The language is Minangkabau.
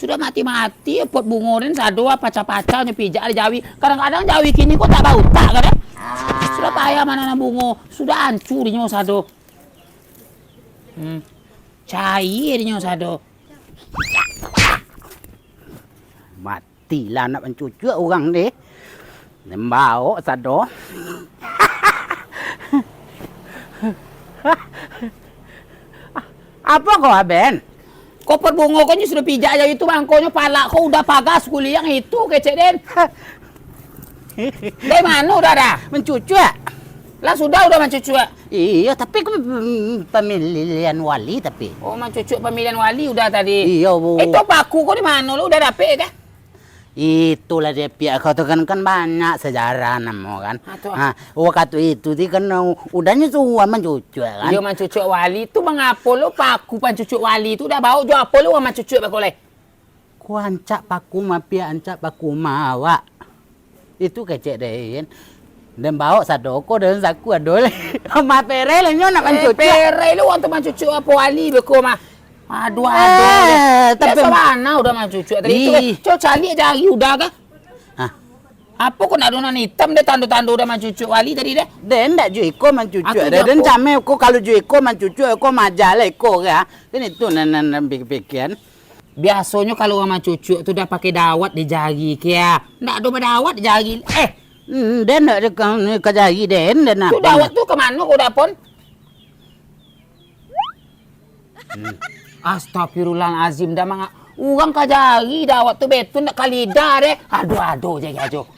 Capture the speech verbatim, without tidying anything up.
Sudah mati-mati, pot bungo den sado, pacah-pacah nyo pijak di jawi. Kadang-kadang jawi kini ko tak bautak, kan, eh? Sudah payah mananam bungo, sudah ancur inyo sado. Hmm. Cair inyo sado. Matilah anak mancucuak urang deh. Nembao sado. Apo ko, Aben? Ko pot bungo ko nyo sudah pijak jawi tu, mangkonyo palak ko udah pagas kuliang itu kecek den. Dari mano udah dah? Mancucuak. Lah sudah udah mancucuak. Iyo, tapi ko, mm, pamilihan wali tapi. Oh, mancucuak pamilihan wali udah tadi. Iyo, Bu. Itu paku ko di mano lo, udah dapek kah? Itulah dia piak kau tu kan, kan banyak sejarah namo kan. Ha, tu. Ha, wakatu itu ti kan, uh, udahnyo tu urang mancucuak kan. Iyo, mancucuak wali tu mangapo lo paku pancucuak wali tu udah baok jo apo lo urang mancucuak bako lai? Ko ancak paku ma piak, ancak paku ma awak. Itu kecek den. Den baok sado ko, den saku ado lai. Ma pere lah nyo nak mancucuak. Eh, pere lo urang tu mancucuak apo wali beko mah. Aduh, aduh. Eh, tapi biaso bana udah mancucuak tadi tu, eh. Ih. Cubo caliak jari udah kah? Hah? Apo ko nak ado nan itam deh, tando-tando udah mancucuak wali tadi deh? Deh, ndak jo iko mancucuak. Atu deh, jo den apo? Cameh ko, kalau jo iko mancucuak, ko majalah iko kah? Kan itu nan, nan, nan pikir-pikiran. Biasonyo kalau urang mancucuak tu dah pakai dawat di jari kah? Ndak ado badawat di jari. Eh! Hmm, den ndak ado ka, ka jari den, den nak. Tu dawat tu ka mano ko dah, Pon? Hmm. Astagfirullahalazim, dah manga-, urang ka jari dawat tu, betul ndak ka lidah deh. Aduh, aduh, jari ajo.